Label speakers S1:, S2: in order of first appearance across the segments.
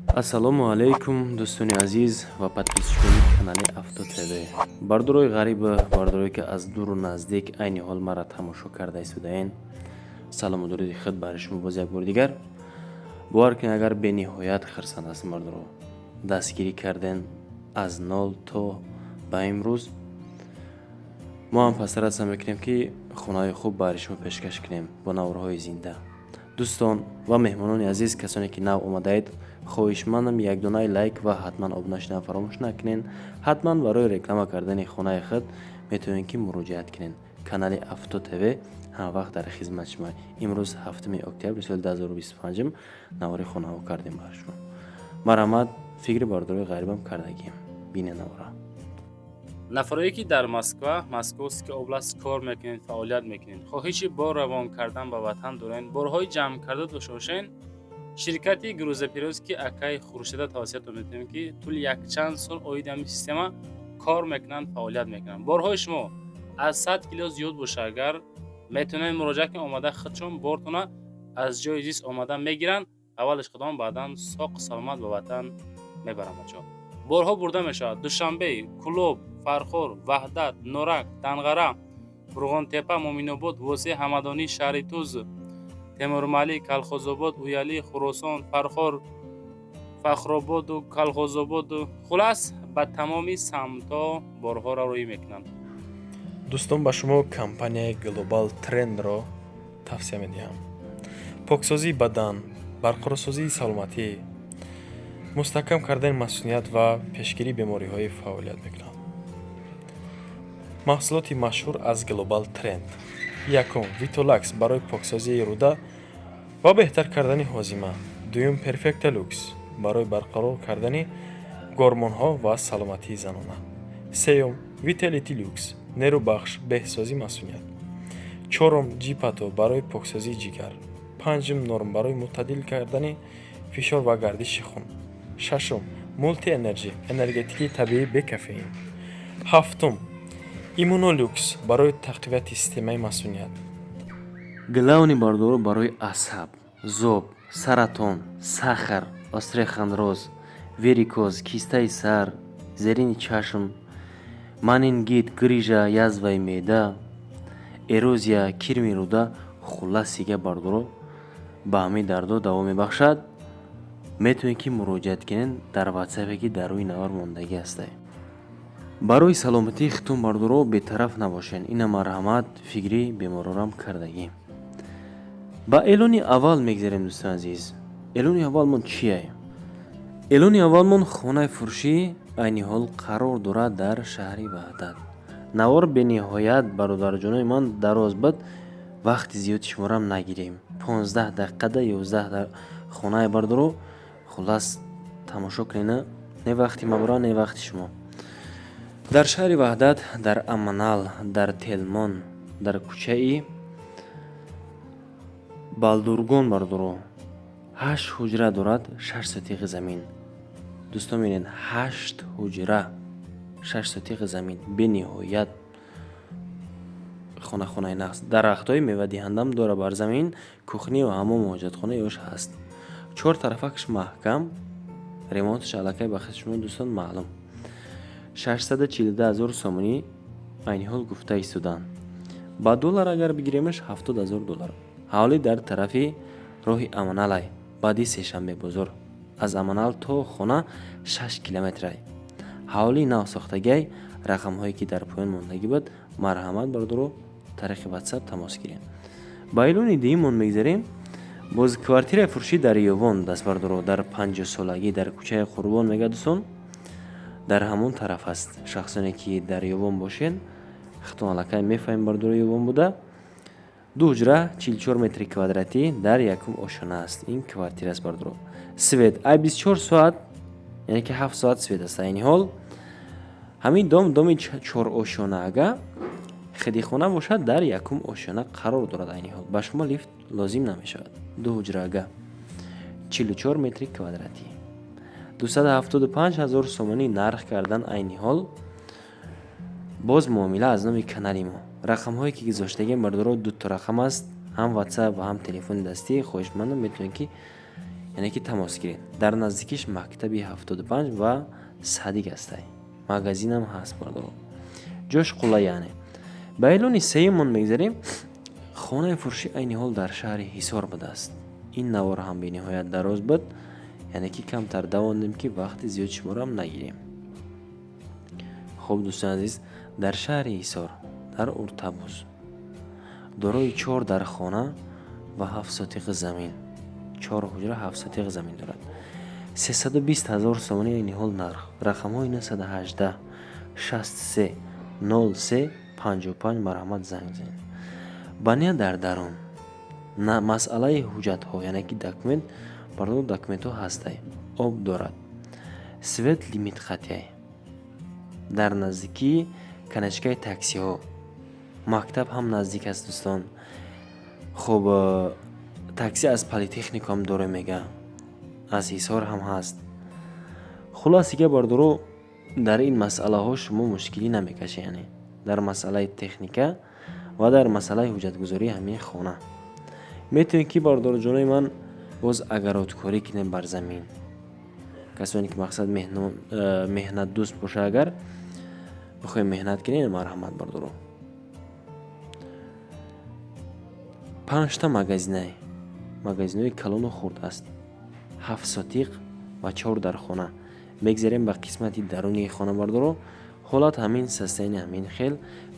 S1: Ассалому алайкум, дӯстони азиз ва подписчикони канали Авто ТВ, бардорои ғариб, бардорое ки аз дуру наздик айни ҳол маро тамошо карда истодаен, салому дуруди худ барои шумо. Боз як бори дигар бовар кунед, агар бениҳоят хирсанд ҳастам, бардоро дастгирӣ карден аз нол то ба имрӯз. Мо ҳам постараться мекунем, ки хонаҳои хуб барои шумо пешкаш кунем бо наворҳои зинда. Дӯстон ва меҳмонони азиз, касоне ки нав омадаед, хоҳишмандам, якдонаи лайк ва ҳатман обуна шудан фаромӯш накунед. Ҳатман барои реклама кардани хонаи худ метавонед, ки муроҷиат кунед. Канали Авто ТВ ҳамавақт дар хизмати шумо. Имрӯз, 7 октябри соли 2025, навори хонаҳо кардем барои шумо. Марҳамат, фикри бардорои ғарибам кардагием, бинед навора.
S2: Нафарое ки дар Москва, Московская область кор мекунед, фаъолият мекунед, хоҳиши бор равон кардан ба ватан доред, борҳои ҷамъ карда дошта бошед, ширкати грузоперевозки акай Хуршеда тавсиятон метавонем, ки тӯли якчанд сол оиди ҳамин система кор мекунанд, фаъолият мекунанд. Борҳои шумо аз 100 кило зиёд боша агар, метавонед муроҷиат кунед, омада худшон бортона аз ҷои зист омада мегиранд, аввалаш худон, баъдан соқ саломат ба ватан мебаранд. Бачаҳо, борҳо бурда мешавад: Душанбе, Кӯлоб, Фархор, Ваҳдат, Норак, Данғара, Қурғонтеппа, Муъминобод, Восе, Ҳамадонӣ, шаҳри Туз, Темурмалик, Калхозобод, Уяли, Хуросон, Фархор, Фахрободу Калхозободу, хулас, ба тамоми самтҳо борҳоро рӯй мекунанд.
S3: Дӯстон, ба шумо компанияи Глобал Трендро тавсия медиҳам. Поксозии бадан, барқарорсозии саломатӣ, мустаҳкам кардани масуният ва пешгирии бемориҳои фаъолият мекунад. Маҳсулоти машҳур аз Глобал Тренд: якум, Витолакс барои поксозии рӯда ва беҳтар кардани ҳозима; дуюм, Перфекта Люкс барои барқарор кардани гормонҳо ва саломатии занона; сеюм, Виталити Люкс, нерӯбахш, беҳсозии масуният; чорум, Ҷипато барои поксозии ҷигар; панҷум, Норм барои мӯътадил кардани фишор ва гардиши хун; шашум, Мулти Энерҷи, энергетики табиӣ бе кофеин; ҳафтум, Иммунолюкс барои тақвияти системаи масуният.
S1: Главный, бардоро, барои асаб, зоб, саратон, сахар, остеохондроз, варикоз, кистаи сар, зерини чашм, менингит, грыжа, язваи меъда, эрозия, кирми рӯда, хуллас сига, бардоро, ба ҳамин дардо даво мебахшад. Метавонед, ки муроҷиат кунед дар ватсапе, ки дар рӯи навор мондагӣ ҳастад. Барои саломатии худтон, бардоро, бетараф набошед. Ина, марҳамат, фикри беморорам кардагӣ. Ба эълони аввал мегзарем, дӯстони азиз. Эълони аввалмон чие? Эълони аввалмон хонаи фурӯшӣ айни ҳол қарор дорад дар шаҳри Ваҳдат. Навор бениҳоят, бародарҷонои ман, дароз буд, вақти зиёди шуморам нагирем. 15 дақиқада 11 хонаи, бардоро, хуллас, тамошо кунена, не вақти мабора, не вақти шумо. Дар шаҳри Ваҳдат, дар Аманал, дар Телмон, дар кӯчаи Балдургон, бардоро, ҳашт ҳуҷра дорад, 6 сотиқи замин. Дӯстон, мебинед, ҳашт ҳуҷра, 6 сотиқи замин, бениҳоят хона, хонаи нағз, дарахтҳои мевадиҳандам дора бар замин, кухня ва ҳамому ҳоҷатхона ёш ҳаст. Чор тарафакш маҳкам, ремонташ аллакай ба хиси шумо, дӯстон, маълум. 642 000 сомонӣ айни ҳол гуфта истоданд. Ба доллар агар бигиремаш, 70 000 доллар. Ҳавлӣ дар тарафи роҳи Аманалай, баъди Сешанбе бозор. Аз Аманал то хона 6 километрай. Ҳавлии нав сохтагиай. Рақамҳое ки дар поён мондагӣ буд, марҳамат, бардоро, тариқи ватсап тамос гирем. Ба эълони дуюмон мегзарем. Боз квартираи фурӯшӣ дар Ёвон даст, бардоро, дар 50-солагӣ, дар кӯчаи Қурбон мега. Дӯстон, дар ҳамон тараф аст. Шахсоне ки дар Ёвон бошед, худтон аллакай мефаҳмед, бардоро, Ёвон буда. Ду ҳуҷра, 44 метри квадратӣ, дар якум ошёна аст ин квартира аст, бардоро. Свет ай 24 соат, яъне ки 7 соат свет аст. Айни ҳол ҳамин дом, доми чорошёна ага, хидихона бошад, дар якум ошёна қарор дорад. Айни ҳол ба шумо лифт лозим намешавад. Ду ҳуҷра ага, 44 метри квадратӣ, 275 ҳазор сомонӣ нарх кардан айни ҳол. Боз муомила аз номи канали мо. Рақамҳое ки гузоштагиам, бардоро, дуто рақам аст, ҳам ватсап ва ҳам телефони дастӣ. Хоҳишмандам, метавонед, ки Яъне ки тамос гиред. Дар наздикиш мактаби 75 ва садик ҳастай. Магазинам ҳаст, бардоро. Ҷош қулай яъне. Ба эълони сеюммон мегзарем. Хонаи фурӯшӣ айни ҳол дар шаҳри Ҳисор будааст. Ин навор ҳам бениҳоят дароз буд, яъне ки камтар давондем, ки вақти зиёд шуморо нагирем. Хуб, дӯстони азиз, дар шаҳри Ҳисор, дар Уртабуз, дорои чор дархона ва 7 сотиқи замин, чор ҳуҷра, 7 сотиқи замин дорад. 320 ҳазор сомонӣ айни ҳол нарх. Рақамҳои 918 63 03 55, марҳамат, занг занед. Баня дар дарун. Масъалаи ҳуҷҷатҳо, яъне ки документ, бардор, документҳо ҳастай. Об дорад. Свет лимит қатъяй. Дар наздикии конечкаи таксиҳо. Мактаб ҳам наздик аст, дӯстон. Хуб, такси аз политехникум дорем, мега. Аз Ҳисор ҳам ҳаст. Хулоси гап, бардоро, дар ин масъалаҳо шумо мушкилӣ намекашед, яъне дар масъалаи техника ва дар масъалаи ҳуҷҷатгузории ҳамин хона. Метавонед ки, бардорҷонои ман, боз огородкорӣ кунем бар замин. Касоне ки мақсад меҳнатдӯст боша, агар бихоҳем меҳнат кунем, марҳамат, бардоро. Панҷта магазинай. Магазинҳои калону хурд аст. 7 сотиқ ва чор дархона. Мегзарем ба қисмати дарунии хона, бардоро. Ҳолат ҳамин состояние, ҳамин хел.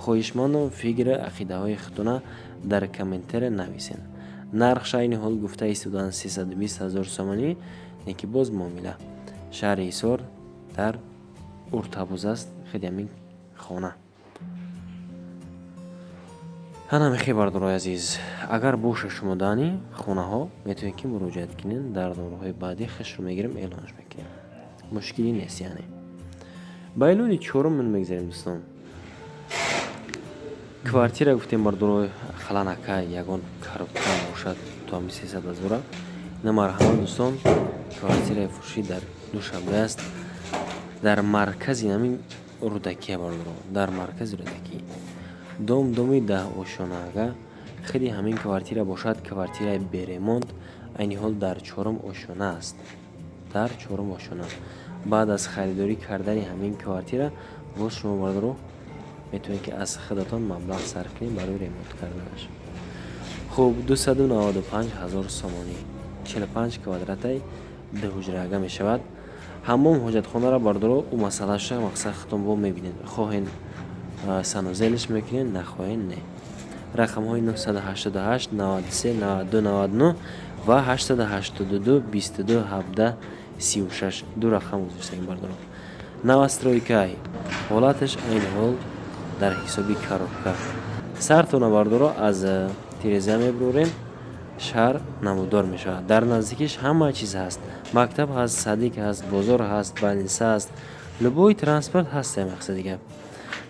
S1: Хоҳишмандам, фикр ақидаҳои худтона дар комментария нависен. Нархш айни ҳол гуфта истодаанд 320 ҳазор сомонӣ, неки боз муомила. Шаҳри Ҳисор, дар Уртабуз аст хеле ҳамин хона. Ҳана мехе, бардорои азиз, агар боша шумо дани хонаҳо, метавонед ки муроҷиат кунед, дар давраҳои баъдӣ хешро мегирем, эълонш мекунем. Мушкилӣ нест яъне. Ба эълони чорум мегзарем, дӯстон. Квартира гуфтем, бардорои, ақаллан ака ягон коробка бошад то ҳами 300 ҳазора. Ина, марҳамат, дӯстон, квартираи фурӯшӣ дар Душанбе аст. Дар маркази ҳамин Рӯдакия, бардоро, дар маркази Рӯдакӣ. Дом доми даҳошонага. Хеле ҳамин квартира бошад, квартираи беремонт, айни ҳол дар чорум ошёна аст. Дар чорум ошёна. Баъд аз харидорӣ кардани ҳамин квартира боз шумо, бардоро, метавонед ки аз худатон маблағ сарф кунед барои ремонт карданаш. Хуб, 295 ҳазор сомонӣ, 45 квадратай, ду ҳуҷрага мешавад. Ҳаммом, ҳоҷатхонаро, бардоро, ӯ масъалаша мақсад худтон бо мебинед. Хоҳен, санузелш мекунед, нахоҳен, не. Рақамҳои 988 93 92 99 ва 882 22 17 36, ду рақам гузоштагим, бардоро. Новостройкай. Ҳолаташ айни ҳол дар ҳисоби коробка. Сартона, бардоро, аз тиреза мебурорем, шаҳр намудор мешавад. Дар наздикиш ҳама чиз ҳаст. Мактаб ҳаст, садик ҳаст, бозор ҳаст, больница ҳаст. Любой транспорт ҳаст, мақсади гап.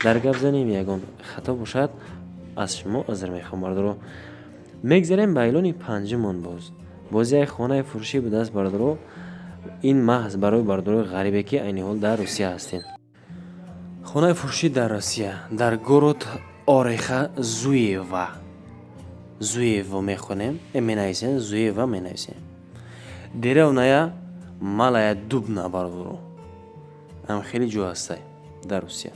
S1: Дар гап занем ягон хато бошад, аз шумо узр мехоҳам, бардоро. Мегзарем ба эълони панҷумон боз. Боз як хонаи фурӯшӣ будааст, бардоро. Ин маҳз барои бардорои ғарибе ки айни ҳол дар Русия ҳастед. Хонаи фурӯшӣ дар Русия, дар город Ореха Зуева. Зуево мехонем, менависем, Зуева менависем. Деревная Малая Дубна, бардоро. Ам хеле ҷо ҳастай дар Русия.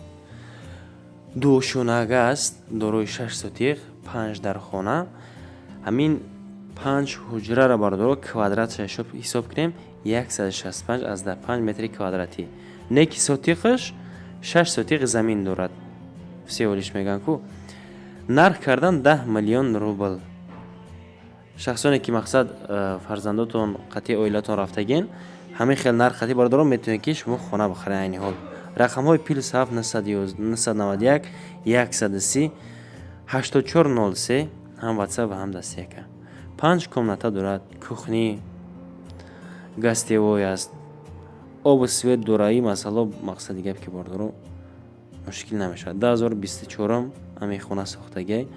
S1: Дуошонага аст, дорои шаш сотиқ, панҷ дархона. Ҳамин панҷ ҳуҷраро, бардоро, квадратша ҳисоб кунем, 165 аз 5 метри квадратӣ. Неки сотиқаш 6 сотиқ замин дорад. Всего лишь мегӯянд ку. Нарх кардан 10 миллион рубл. Шахсоне ки мақсад фарзандотон қатъи оилатон рафтагин, ҳамин хел нарх қатъи, бардоро, метавонед ки шумо хона бихаред айни ҳол. Рақамҳои плюс 7 991 130 84 03, ҳам WhatsApp ва ҳам дастияка. Панҷ комната дорад, кухни, гостевой аст, обу свет дораи масъало, мақсади гап ки, бардоро, мушкил намешавад. 2024 ҳамин хона сохтагиай.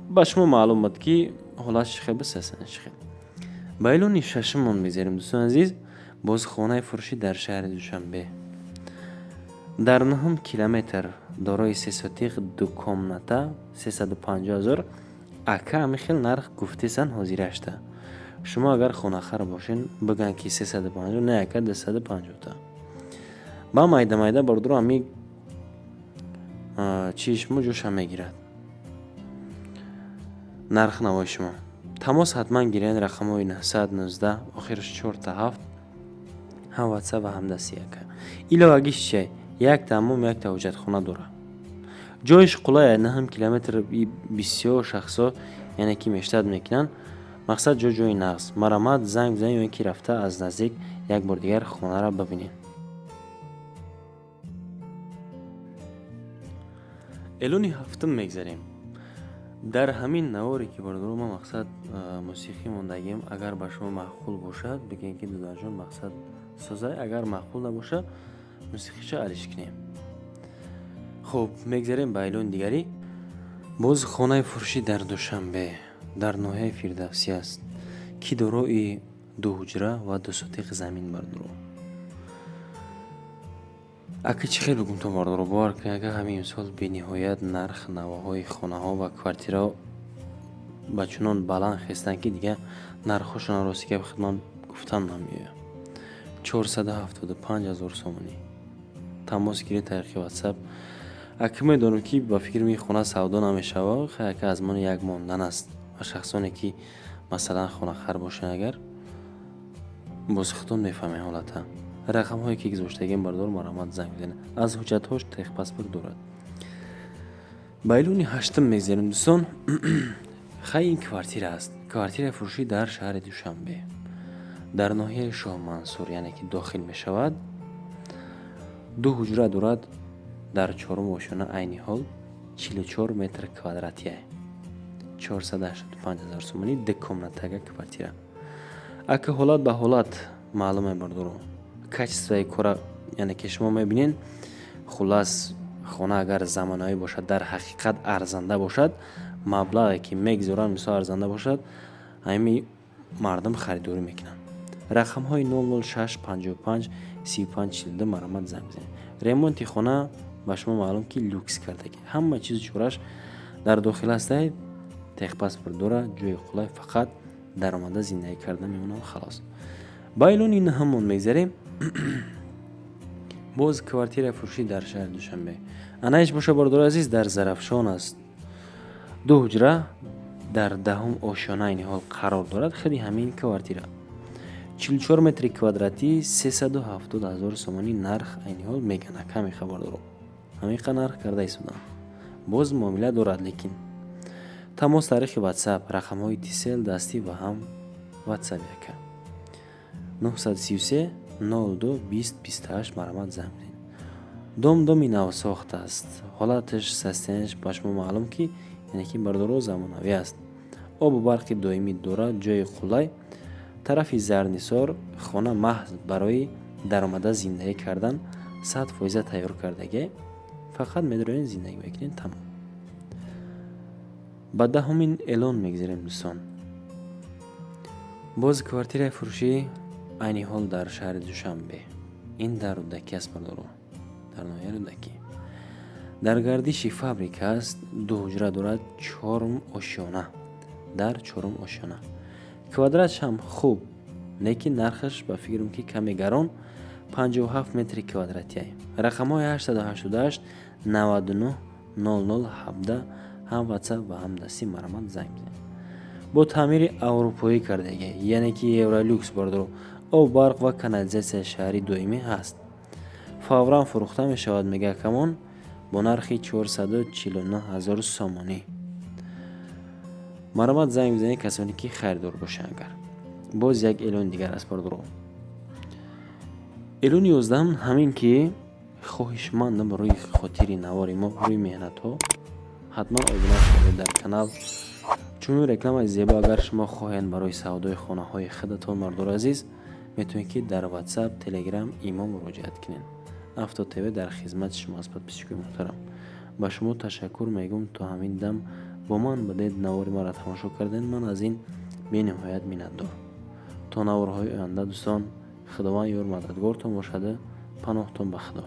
S1: Ба шумо маълум буд ки ҳолат чӣ хел бисасан, чӣ хел. Ба эълони шашумон мегзарем, дӯстони азиз. Боз хонаи фурӯшӣ дар шаҳри Душанбе. Дар нуҳум километр, дорои се сотиқ, ду комната, 350 ҳазор. Ака ҳамин хел нарх гуфтесан ҳозирашта. Шумо агар хонахар бошен, биган ки 350, не ака, 250 та. Ба майда майда бародаро, ҳами чии шумо ҷоша мегирад. Нарх навои шумо. Тамос ҳатман гирен, рақамҳои 919, охираш 4 7, ҳам WhatsApp ва ҳам дасти ака. Иловагиш чия? Якта ҳаммом, якта ҳоҷатхона дорад. Ҷоиш қулай, наҳам километр, бисёр шахсо яъне ки мештад мекунанд. Мақсад ҷо ҷои нағз. Марамат занг бизанед ё ин ки рафта аз наздик як бор дигар хонаро бибинед. Эълони ҳафтум мегзарем. Дар ҳамин наворе ки бародаро ман мақсад мусиқӣ мондагиам, агар ба шумо маъқул бошад, бигӯед ки дударҷон мақсад созай, агар маъқул набошад, мусиқиша алиш кунем. Хуб, мегзарем ба эълони дигарӣ. Боз хонаи фурӯшӣ дар Душанбе, дар ноҳияи Фирдавсӣ аст, ки дорои ду ҳуҷра ва ду сотиқ замин бародаро. Ака, чӣ хел бигӯм то бародаро, бовар кунед, агар ҳамин имсол бениҳоят нарх навоҳои хонаҳо ва квартираҳо ба чунон баланд хестанд, ки дигар нархҳошонро рости гап хидмат гуфтан намеояд. 475 ҳазор сомонӣ. Тамос гиред тариқи WhatsApp. Ака, медонам ки ба фикри ин хона савдо намешавад, хай ака, аз мони як мондан аст ва шахсоне ки масалан хонахар бошанд, агар боз худтон мефаҳмед ҳолата. Рақамҳое ки гузоштагиам бародаро, марҳамат занг бизанед. Аз ҳуҷҷатҳош техпаспорт дорад. Ба эълони ҳаштум мегзарем, дӯстон. Хай, ин квартира аст. Квартираи фурӯшӣ дар шаҳри Душанбе, дар ноҳияи Шоҳмансур, яъне ки дохил мешавад. Ду ҳуҷра дорад, дар чорум ошёна, айни ҳол 44 метр квадратия. 485 ҳазор сомонӣ, ду комнатага квартира. Ака, ҳолат ба ҳолат маълуме бародаро. Качествои кора яъне ки шумо мебинед, хуллас хона агар замонавӣ бошад, дар ҳақиқат арзанда бошад, маблағе ки мегузоранд, мисол арзанда бошад, ҳамин мардум харидорӣ мекунанд. Рақамҳои 006 55 35 42, марҳамат занг бизанед. Ремонти хона ба шумо маълум ки люкс кардагӣ. Ҳама чизу чораш дар дохил ҳастай, техпаспорт дорад, ҷои қулай, фақат даромада зиндагӣ карда мемонам, халос. Ба эълони наҳамон мегзарем. Боз квартираи фурӯшӣ дар шаҳри Душанбе. Анаиш боша, бародари азиз, дар Зарафшон аст. Ду ҳуҷра, дар даҳум ошёна айни ҳол қарор дорад худи ҳамин квартира. 44 метри квадратӣ, 370 ҳазор сомонӣ нарх айни ҳол меган, каме хабар дорам. Ҳамин нарх карда истодам. Боз муомила дорад, лекин тамос тариқи WhatsApp, рақамҳои Tcell, дастӣ ва ҳам WhatsApp яка. 933 02 20 28, марҳамат занг бизанед. Дом доми навсохт аст. Ҳолаташ, состояниеш ба шумо маълум ки яъне ки бародаро замонавӣ аст. Обу барқи доимӣ дорад, ҷои қулай, тарафи Зарнисор, хона маҳз барои даромада зиндагӣ кардан 100% тайёр кардагӣ. Фақат медароед, зиндагӣ мекунед, тамом. Ба даҳумин эълон мегзарем, дӯстон. Боз квартираи фурӯшӣ айни ҳол дар шаҳри Душанбе. Ин дар Рӯдакӣ аст, бародаро. Дар ноҳияи Рӯдакӣ. Дар гардиши фабрика аст, ду ҳуҷра дорад, чорум ошёна. Дар чорум ошёна. Квадратш ҳам хуб, лекин нархаш ба фикрам ки каме гарон, 57 метри квадратия. Рақамҳои 888 99 00 17, ҳам WhatsApp ва ҳам дастӣ, марҳамат занг бизанед. Бо таъмири аврупоӣ кардагӣ, яъне ки евролюкс, бародаро, об, барқ ва канализатсияи шаҳрӣ доимӣ ҳаст. Фавран фурӯхта мешавад, мега камон, бо нархи 449 ҳазор сомонӣ. Марҳамат занг бизанед касоне ки харидор бошанд агар. Боз як эълони дигар аст, бародаро. Эълони ёздаҳум ҳамин ки хоҳишмандам рӯи хотири навори мо, рӯи меҳнатҳо ҳатман обуна шавед дар канал. Чунин рекламаи зебо агар шумо хоҳед барои савдои хонаҳои худатон, мардори азиз, метавонед ки дар WhatsApp, Telegram, Имо муроҷиат кунед. Авто ТВ дар хизмати шумо аст, подписчикои муҳтарам. Ба шумо ташаккур мегӯм, то ҳамин дам бо ман будед, навори маро тамошо кардед, ман аз ин бениҳоят миннатдор. То наворҳои оянда, дӯстон, Худованд ёр мададгортон бошада, паноҳтон ба Худо.